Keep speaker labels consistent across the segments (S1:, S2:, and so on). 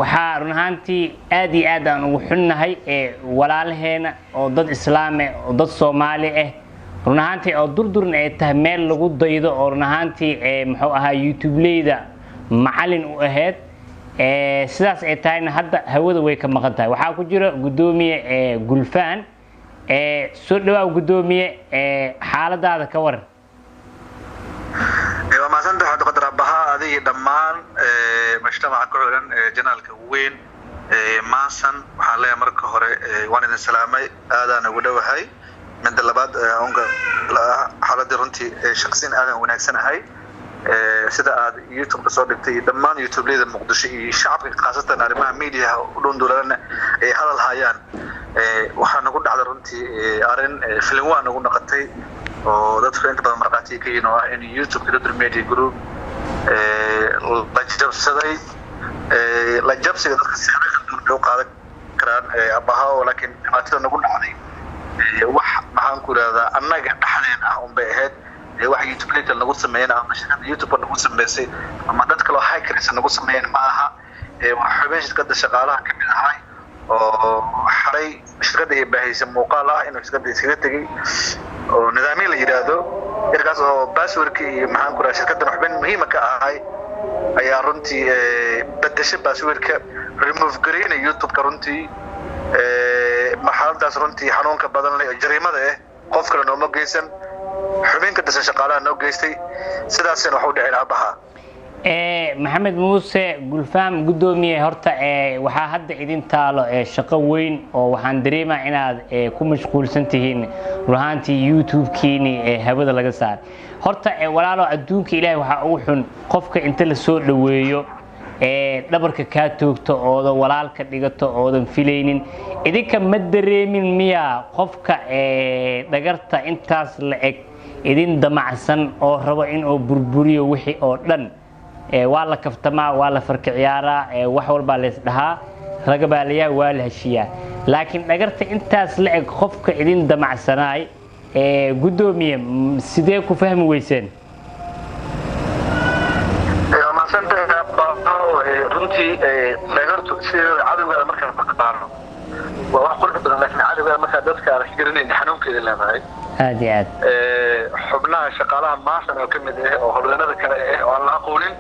S1: Waxaa run ahaantii aad iyo aad aan ugu xunnahay walaalaheena oo dad islaam ah oo dad Soomaali ah, run ahaantii oo Durdurna ay tahay meel lagu daydo oo run ahaantii muxuu ahaa YouTube-leyda macalin u ahayd. Sidaas ay tahayna hadda hawada way ka maqan tahay. Waxaa ku jira guddoomiye Gulfaan. Soo dhawaaw guddoomiye, xaaladaada ka waran.
S2: Waa mahadsantahay Cabdiqadir Abaha, adigii dhammaan mujtamaca ku xiran janaalka weyn Maasan. Waxaan leeyahay marka hore waan idin salaamay, aadaan ugu dhowahay. Midda labaad, unga xaaladii runtii shaqsiin aadan wanaagsanahay. Sida aad YouTube-ka soo dhigtay iyo dhammaan YouTube-leyda Muqdisho iyo shacabka khaasatan arrimaha mediaha u dhundulana ay hadal hayaan, waxaa nagu dhacday runtii arrin filin waa nagu noqotay oo dadku inta badan markhaati ka yihiin, oo ah in YouTube-ka Durdur Media Group la jabsaday. La jabsiga dadka siyaabo kala duwan bay u qaadan karaan abaha, laakiin dhibaatada nagu dhacday wax maxaan ku idhahdaa annaga dhexdeen ah un bay ahayd. Wax YouTube-leyda nagu sameeyeen ama shirkadda YouTube nagu sameysay ama dad kaloo hackers nagu sameeyeen ma aha. Waa xubin shirkadda shaqaalaha kamid ahay oo xalay shirkadda ay baahaysay muuqaal ah inuu shirkadda iskaga tegey oo nidaamyo la yidhaahdo yarkaas oo passwordka iyo maxaan ku rahaa shirkaddan xubin muhiima ka ahay ayaa runtii bedeshay passwordka, remove gareyna YouTube-ka. Runtii marxaladaas runtii xanuunka badan leh jariimada ah qof kale nooma geysan, xubin ka tirsan shaqaalaha noo geystay. Sidaasina wax u dhicin abaha.
S1: Maxamed Muuse Gulfaam, guddoomiye, horta waxaa hadda idin taalo shaqo weyn oo waxaan dareemaa inaad ku mashquulsan tihiin run ahaantii YouTube-kiini hawada laga saaray. Horta walaalo, adduunka Ilaahay waxaa ugu xun qofka inta la soo dhoweeyo dhabarka kaa toogto oodan walaalka dhigato oodan filaynin. Idinka ma dareemin miyaa qofka dhagarta intaas la eg idin damacsan oo rabo inuu burburiyo wixii oo dhan? Waa la kaftamaa, waa la farka ciyaaraa, wax walbaa lays dhahaa, raga baa layaa, waa la heshiiyaa, laakiin dhagarta intaas la eg qofka idin damacsanaay, guddoomiye, sidee ku fahmi weyseen?
S2: Waa mahadsantahay. Runtii dhagartu sideeda cadowgaada markaa taqaano waa wax qurux badan, laakiin cadowgaada markaa dadka aad garanayn xanuunkeeda leedahay.
S1: Aad iyo aad.
S2: Xubnaha shaqaalaha Maasan oo kamid ah oo howlwadeennada kale ah oo aan la aqoonin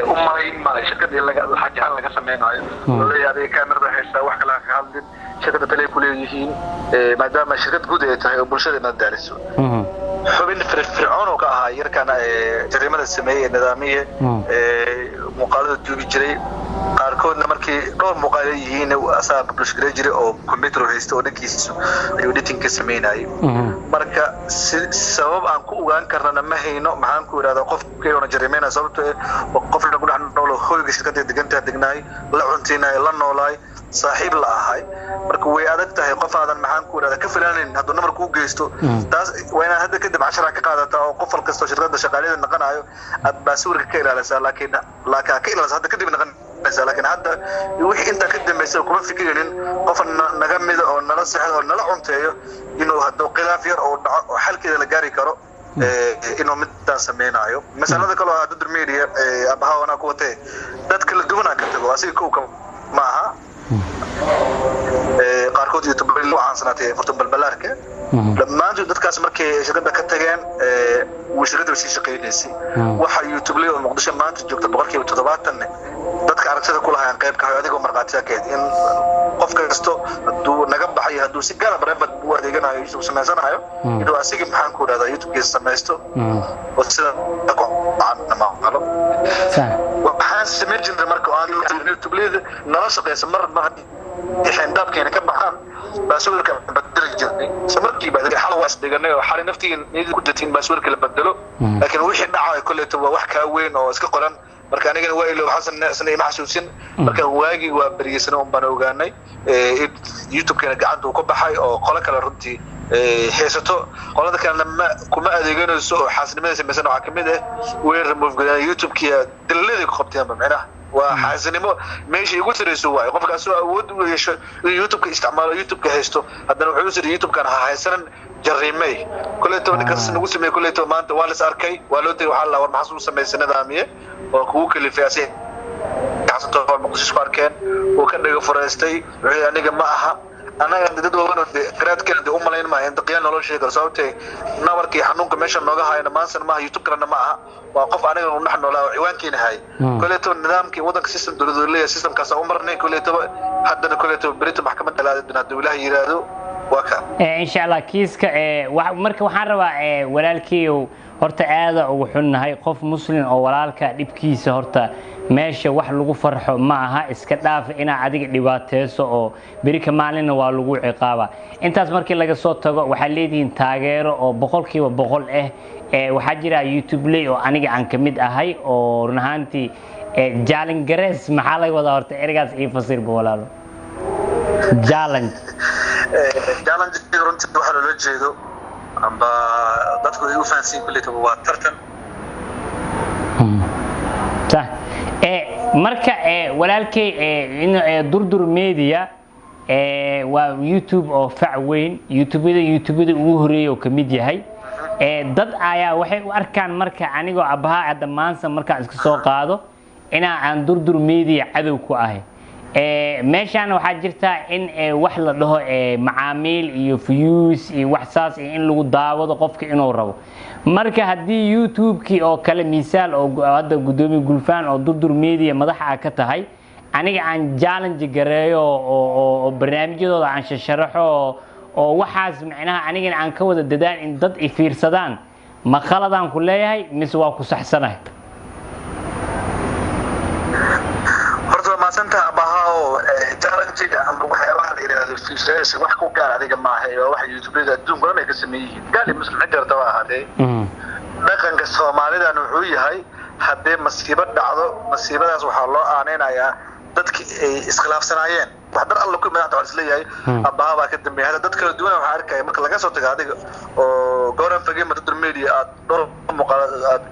S2: u malayn maayo shirkadii lacag ahaan laga samaynayo oo leeyahay adiga kaamirada haysaa, wax kale ha ka hadlin, shirkadda taley ku leeyihiin, maadaama shirkad guud ay tahay oo bulshada madadaaliso. Xubin firfircoon oo ka ahaa yarkana jariimada sameeyey ee nidaamiye muuqaalada duubi jiray, qaarkoodna markii dhowr muuqaal ay yihiin asaa publish garay jiray oo computer haysta oo dhankiisa ayuu editing ka sameynayay. Marka si sabab aan ku ogaan karnana ma hayno maxaan ku idhahdaa qofkeena jariimeynaya, sababtoo ah qof lagu dhex noolo hoyga shirkadda degantaha degnaay, la cuntiinay, la noolaay, saaxiib la ahay. Marka way adag tahay qof aadan maxaan ku idhahdaa ka filanayn hadduu namar kuu geysto. Taas waa inaad hadda kadib cashara ka qaadataa oo qof kastoo shirkadda shaqaaliyada naqanayo aad baasawirka ka ilaalisaa, laakiin ka ilaalisa hadda kadib naqanaysaa. Laakiin hadda wixii intaa ka dambaysa kuma fikiraynin qof naga mida oo nala sexdo oo nala cunteeyo inuu hadduu khilaaf yar oo dhaco oo xalkeeda la gaari karo inuu midaan sameynaayo. Masalada kale oo ah Durdur Media abaha wanaa ku watee dad kala duwanaa ka tago, asiga kowka ma aha. Qaarkood YouTuber loo caansanaatay Furtun Balbalaarka, dhammaantood dadkaas markay shirkadda ka tageen way shirkadda way sii shaqaynaysay. Waxa YouTube-ley oo Muqdisho maanta joogta 70% dadka aragtida ku lahayan qayb ka hayo, adigoo markhaatiya ka ahayd in qof kasto hadduu naga baxayo, hadduu si gaara private u adeeganayo YouTube samaysanayo, inuu asigii maxaan ku idhahdaa YouTube-kiisa samaysto oo sida ku caanamaalo. Waxaan samayn jirnay marka aan YouTube-leyda nala shaqeysa mar mar haddii xeyndaabkeena ka baxaan baasawirka bedeli jirnay isla markiiba. Xal waa isdhiganay oo xalay naftiga niyada ku jirtay in baasawirka la bedelo, laakiin wixii dhacay kolleeto waa wax kaa weyn oo iska qoran. Marka anigana waa iloob, xasan isna ima xasuusin. Marka waagii waa beriyeysan un baan ogaanay in YouTube-keena gacanta uu ka baxay oo qolo kale runtii haysato. Qolada kalena ma kuma adeeganayso oo xaasnimada samaysan waxaa kamid ah way remove gareeyaan YouTube-kiya, daliladay ku qabteenba. Micnaha waa xaasinimo meesha igu sarayso waayo qofka asoo awood u yeesho inuu YouTube-ka isticmaalo, YouTube-ka haysto, haddana wuxuu u siri YouTube-kan ha haysanan jariimey. Koleyto ninkaas nagu sameeyey, koleyto maanta waa la is arkay, waa loo tegay, waxaa la war maxaa u samaysay nidaamiye oo kugu kalifay asi Xasan Toofa Muqdisho isku arkeen, wuu ka dhaga fureystay. Wuxuu aniga ma aha, annaga dad waaweyn oo dee garaadkeena dee u malayn maayo in daqyaan nolol sheegi karo, sababtee nabarka iyo xanuunka meesha nooga hayna maansan maaha, YouTube kalena ma aha, waa qof aniga nu dhex noolaa oo ciwaankiina hay. Koleetaba nidaamkii waddanka system dowladdu leeyahay, systemkaas u marnay. Koleetaba haddana koleetaba berito maxkamadda la aadi doona hadduu Ilaah yiraahdo, waa ka
S1: Insha Allah kiiska. Marka waxaan rabaa, walaalkiyow, horta aada ugu xunnahay qof muslim oo walaalka dhibkiisa. Horta meesha wax lagu farxo ma aha, iska dhaaf inaa adiga dhibaateyso oo berika maalinna waa lagu ciqaaba. Intaas markii laga soo tago, waxaad leedihiin taageero oo 100% ah. Waxaa jira YouTube ley oo aniga aan ka mid ahay oo run ahaantii challenge garees. Maxaa laga wadaa horta ereygaas? Ii fasirba walaalo, challenge.
S2: Challenge runtii waxaa loola jeedo amba dadku ay u fahansiin kuleytaba waa tartan.
S1: Sax. Marka walaalkay, Durdur Media waa YouTube oo fac weyn, YouTubeyada ugu horeeyay oo kamid yahay. Dad ayaa waxay u arkaan marka anigoo abahaa hadda maansa markaan iska soo qaado inaa aan Durdur Media cadow ku ahay. Meeshaan waxaa jirta in wax la dhaho macaamiil iyo views iyo wax saas iyo in lagu daawado qofka inuu rabo. Marka haddii YouTube-kii oo kale misaal oo hadda guddoomiye Gulfaan oo Durdur Media madaxa a ka tahay, aniga aan challenge gareeyo oo barnaamijyadooda aan shasharaxo oo waxaas macnaha anigana aan ka wada dadaal in dad i fiirsadaan, ma khaladaan ku leeyahay mise waa ku saxsanahay?
S2: Horta waa mahadsantaha abaha. Oo challenge ama waxyaabaha la yidhaahdo fiirsayaasha wax ku gaar adiga maaha, waa waxa YouTubeyada adduunka dhan ay ka sameyn yihiin, gaal iyo muslim cid yarta waa ahaatee. Dhaqanka Soomaalidan wuxuu yahay haddii masiibo dhacdo, masiibadaas waxaa loo aaneynayaa dadki ay iskhilaafsanaayeen, wax dar alla ku madaxda waa isleeyahay abaha baa ka dambeeya. Hadda dad kala duwan waxaa arkaya marka laga soo tago adiga oo gooran fagema Durdur Media aad dhowr muuqaal aad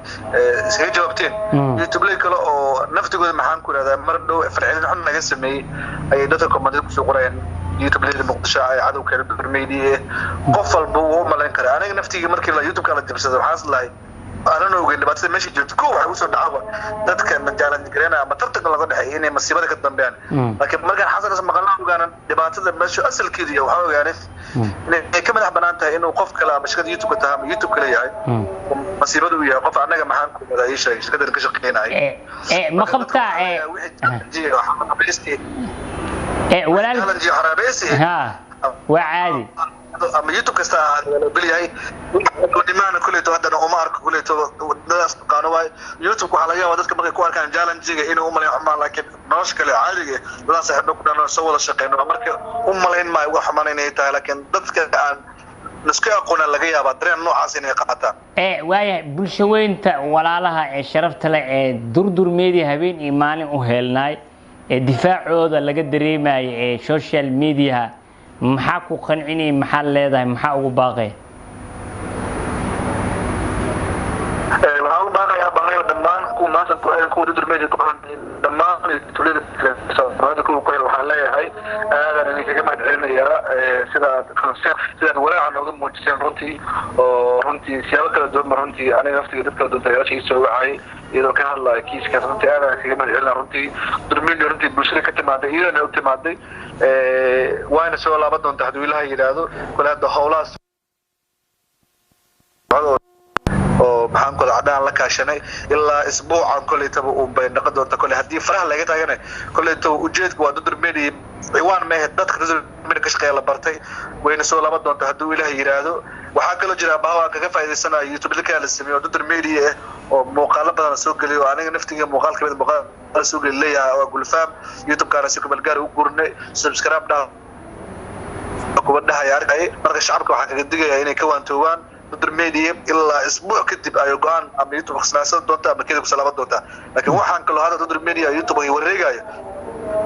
S2: iskaga jawaabteen, YouTube ley kale oo naftigooda maxaan ku ihahdaa mar dhow falcelin xun naga sameeyey ayay dadka kommentida kusoo qorayeen YouTube leyda Muqdisho ay cadow keena Durdur Media. Qof walba wuu u malayn karaa. Aniga naftigii markii la YouTube-ka la jabsaday waxaan is lahay aanan ogeyn dhibaatada meesha jirto. Ko waxay usoo dhacaba dadka majaalan gareynaya ama tartanka laga dhexeeya inay masiibada ka dambeeyaan, laakiin markaan Xasan is maqalna ogaanan dhibaatada meesha asalkeedu iyo waxaa ogaanay inay ka madax banaan tahay inuu qof kale ama shirkada YouTube-ka tahay ama YouTube kale yahay, masiibadu uu yahay qof annaga maxaan ku wadaa ii sheegay shirkadan ka shaqeynaya.
S1: Ma qabtaa walaal? Ha, waa caadi.
S2: Ama YouTube kasta ahaada waa la ogol yahay nimaana kuleyto haddana uma arko kuleyto dadaas taqaano waayo. YouTube waxaa laga yaabaa dadka markay ku arkaan challenge-ga inuu u malayn xumaan, laakiin nolosha kale caadiga dadaan saaxiibno ku dhan soo wada shaqeyno marka u malayn maayo uga xumaan inay tahay, laakiin dadka aan nisku aqoona laga yaabaa dareen noocaas inay qaataan.
S1: Waayahay, bulsho weynta walaalaha ee sharafta leh ee Durdur Media habeen iyo maalin u heelnaay ee difaacooda laga dareemayo ee social mediaha, maxaa ku qancinaya? Maxaa leedahay? Maxaa ugu baaqay?
S2: Waxaan ugu baaqayaa baaqayo dhammaan kuwa maanta ku xiran, kuwa Durdur Media ku xiran, dhammaan tulada Soomaalida kuwa ku xiran, waxaan leeyahay aadan idinkaga mahad celinayaa sidaad sidaad walaaca nooga muujiseen runtii, oo runtii siyaabo kala duwan ba runtii aniga naftiga dad kala duwan taageerayaasha ii soo wacayay iyadoo ka hadlaya kiiskaas. Runtii aadan kaga mahad celinaa. Runtii Durdur Media runtii bulshada ka timaaday iyadana u timaaday, waana soo laaban doonta hadduu Ilaha yidhaahdo. Kole hadda howlahaas oo maxaan kula cadaan la kaashanay ilaa isbuucan kolleytaba uu bay noqon doonta. Kolley haddii faraha laga taagana kolleytaba ujeedku waa Durdur Media ciwaan mehe dadka Durdur Media ka shaqeeya la bartay, wayna soo laaban doonta hadduu Ilaah yidhaahdo. Waxaa kaloo jira abaha aan kaga faa'iidaysanayo YouTube lika la sameeyo oo Durdur Media ah oo muuqaalo badan soo geliyo, aniga naftiga muuqaal kamid muuqaal soo geli leeyahay waa Gulfaam. YouTube-kaana si kumalgaar u gurnay, subscribe dhah kuwa dhahaya arkay. Marka shacabka waxaan kaga digayaa inay ka waantoobaan Durdur Media ilaa isbuuc kadib ay go-aan ama YouTube khasnaasan doonta ama kadib kusalaaban doonta, laakiin waxaan kaloo hadda Durdur Media YouTube ay wareegayo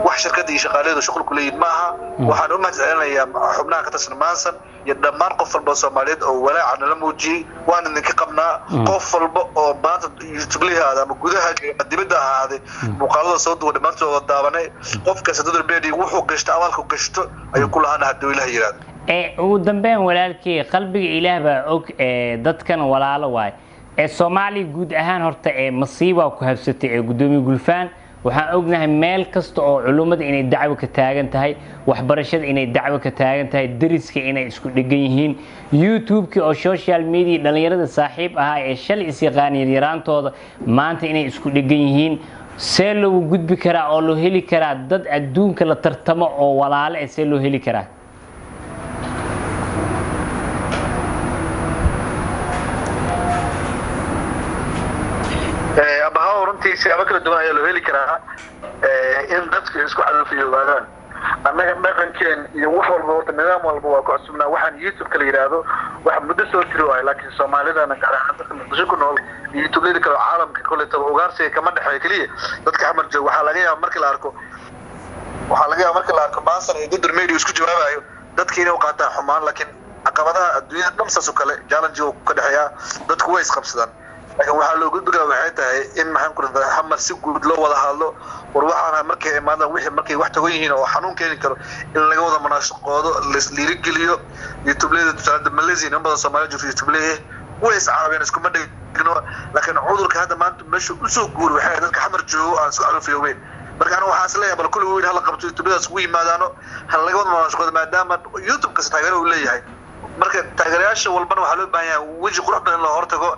S2: wax shirkadda iyo shaqaalaheedu shuqul ku leeyihin ma aha. Waxaan u mahad celinayaa xubnaha ka tirsan Maansan iyo dhammaan qof walba oo Soomaaliyeed oo walaaca nala muujiyey. Waan idinka qabnaa qof walba oo maanta YouTube-lihaada ama gudaha ama dibadda ahaaday muuqaalada soo duwa dhammaantood wada daawanay. Qof kasta Durdur Media wuxuu gashto abaalku gashto ayuu ku lahaana hadduu Ilaah yidhaahdo.
S1: Ugu dambeyn walaalkii, qalbiga Ilaah baa og, dadkan walaalo waay ee Soomaaliya guud ahaan horta masiibaa ku habsatay ee guddoomiye Gulfaan Waxaan ognahay meel kasta oo culummada inay dacwo ka taagan tahay, waxbarashada inay dacwo ka taagan tahay, deriska inay isku dhegan yihiin, YouTube-kii oo social media dhallinyarada saaxiib ahaa ee shalay is yaqaan yaryaraantooda maanta inay isku dhegan yihiin. See loogu gudbi karaa oo loo heli karaa dad adduunka la tartamo oo walaale eh? See loo heli karaa?
S2: Abaha, runtii siyaabo kala duwan ayaa loo heli karaa in dadku isku calolfiyoobaadaan. Annaga dhaqankeen iyo wax walba, horta nidaam walba waa ku cusubnaa. Waxaan YouTube-ka la yidhaahdo wax muddo soo jiri waayo, laakiin Soomaalidana, gaar ahaan dadka Muqdisho ku nool iyo YouTubeleyda kale oo caalamka koletaba, ugaarsiga kama dhexeeyo keliya dadka Xamar jooga. Waxaa laga yaaba markii la arko Maasan iyo Durdur Media isku jawaabayo, dadka inay u qaataan xumaan, laakiin caqabadaha adduunyada dhan saas oo kale challenge uu ka dhexeeyaa, dadku way isqabsadaan. Laakiin waxaa loo gudbi karaa waxay tahay in, maxaan ku rahdaa, Xamar si guud loo wada hadlo. War waxaana markay imaadaan wixii markay wax tagan yihiin oo xanuun keeni karo, in laga wada munaashaqoodo, laisdhiirigeliyo. YouTubeleyda tusaale Malaysia niman badan Soomaaliya jirto YouTubeley way iscaawiyaan, iskuma dhigno. Laakiin cudurka hadda maanta meesha usoo guuri waxay dadka Xamar joogo aan isku calofiyoobeyn. Marka aniga waxaan is leeyahay, bal kulli weyn hala qabto, YouTubeladaas ugu yimaadaano, ha laga wada munaashaqoodo, maadaama YouTube kasta taageero uu leeyahay. Marka taageerayaasha walbana waxaa loo baahan yahay weji qurux badan in loo hortago,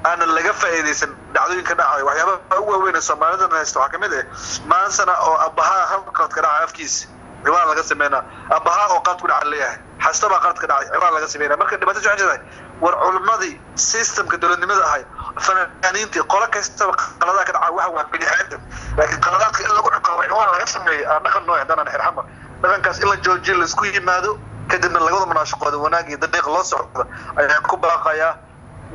S2: aanan laga faa'iidaysan dhacdooyinka dhacayo. Waxyaabaha ugu waaweyn ee Soomaalidana haysta waxaa kamid ah maansana oo abahaa hal qalad ka dhacay afkiisa ciwaan laga sameynaa, abahaa oo qalad ku dhaca leeyahay, xastabaa qalad ka dhacay ciwaan laga sameynaa. Marka dhibaato waxay tahay, war culimmadii systemka dowladnimada ahay, fanaaniintii, qolo kastaba qaladaha ka dhaca waxa waa bini aadam, laakiin qaladaadka in lagu ciqaabo, ciwaan laga sameeyo aan dhaqan nooy. Haddaan xir Xamar dhaqankaas in la joojiyo, laisku yimaado, kadibna laga wada munaashaqoodo, wanaag iyo dariiq loo socdo ayaan ku baaqayaa.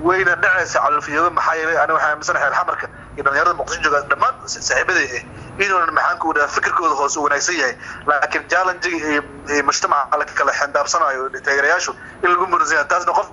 S2: Wayna dhacaysa calolfiyoobe, maxaa yeelay aniga waxaan aaminsanahay Xamarka iyo dhalinyarada Muqdisho jooga dhammaan saaxiibaday ah inuunan, maxaan ku dhahaa, fikirkooda hoose u wanaagsan yahay, laakiin challenge-ga iyo mujtamaca la kala xendaabsanayo taageerayaashu in lagu muransan yahay. Taasna qof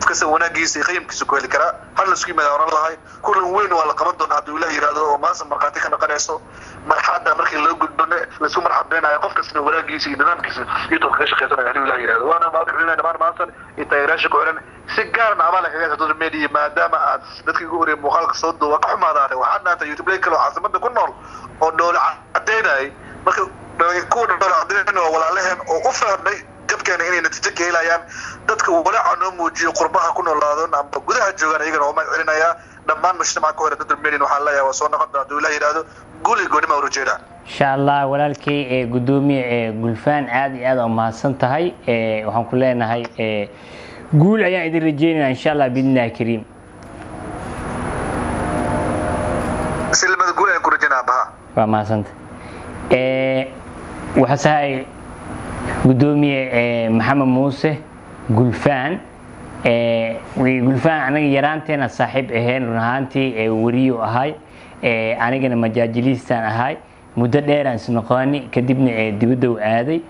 S2: kasta wanaagiisa iyo qayimkiisa ku heli karaa. Hal laisku yimaada oran lahay, kulan weyn waa la qaban doonaa hadduu Ilaah yidhaahdo, oo maanta markhaati ka noqonayso marxaladda markii loo gudbano laisku marxabeynayo, qof kastana wanaagiisa iyo nidaamkiisa YouTube kaga shaqeysanayo hadduu Ilaah yidhaahdo. Waana mahad celinaya dhammaan maansan iyo taageerayaasha ku xiran, si gaarna abaal kaga haysa Durdur Media, maadaama aad dadkii ugu horreeyay muuqaalka soo duuba ka xumaadaatay. Waxaad dhaantay YouTube kale oo caasimada ku nool oo dhoole cadeynayay. Marka kuwa dhoole cadeynaya waa walaalaheen oo u fahmay jabkeena inay natiijo ka helayaan. Dadka walaaca noo muujiyo, qurbaha ku noolaadon ama gudaha joogaan, iyagana waa mahad celinayaa. Dhammaan mujtamaca ku hore Durdur Media waxaan leeyahay waa soo noqon doona hadduu Ilaah yidhaahdo. Guul iyo goonima urujeedaa.
S1: Insha Allah, walaalkay ee gudoomiye ee Gulfaan, aad iyo aad u mahadsan tahay. Waxaan ku leenahay guul ayaan idin rajeynaya, insha Allah, biidnillahi kariim.
S2: Silmada guul ayaan ku rajeynaa, abaha.
S1: Waa mahadsanta. Waxaa sahay gudoomiye Maxamed Muuse Gulfaan. Gulfaan anaga yaraanteena saaxiib ahayn, run ahaantii weriyo ahay, anigana majaajiliistaan ahay. Muddo dheeraan isnoqoani, kadibna dibadda u aaday.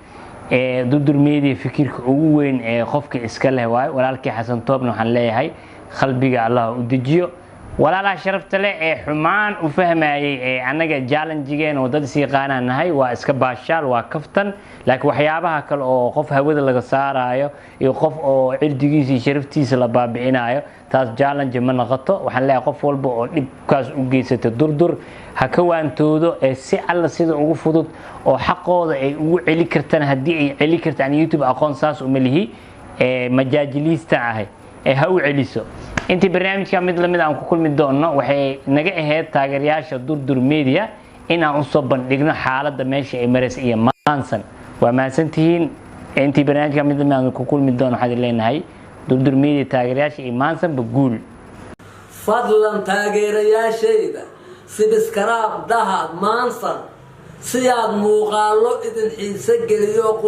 S1: Durdur Media fikirka ugu weyn ee qofka iska leh waayo. Walaalkii Xasan Toobna waxaan leeyahay qalbiga Allah u dejiyo. Walaalaha sharafta leh ee xumaan u fahmayay ee annaga challenge-geena oo dad is yaqaanaan nahay, waa iska baashaal, waa kaftan, laakiin waxyaabaha kale oo qof hawada laga saarayo iyo qof oo cirdigiisa iyo sharaftiisa la baabi'inayo, taas challenge ma noqoto. Waxaan leeyahay qof walba oo dhibkaas u geysata Durdur ha ka waantoodo ee si alla sida ugu fudud oo xaqooda ay ugu celi kartaan, haddii ay celi kartaan. YouTube aqoon saas uma lihi, ee majaajiliista ahay ee ha u celiso. Intii barnaamijka mid lamid aan ku kulmi doono, waxay naga ahayd taageerayaasha Durdur Media in aan usoo bandhigno xaaladda meesha ay maraysa iyo maansan. Waa mahadsantihiin. Intii barnaamijka mid lamid aan ku kulmi doono, waxaan leenahay Durdur Media taageerayaasha iyo maansanba guul.
S3: Fadlan taageerayaashayda, subscribe daha Maansan si aad muuqaallo idin xiise geliyo.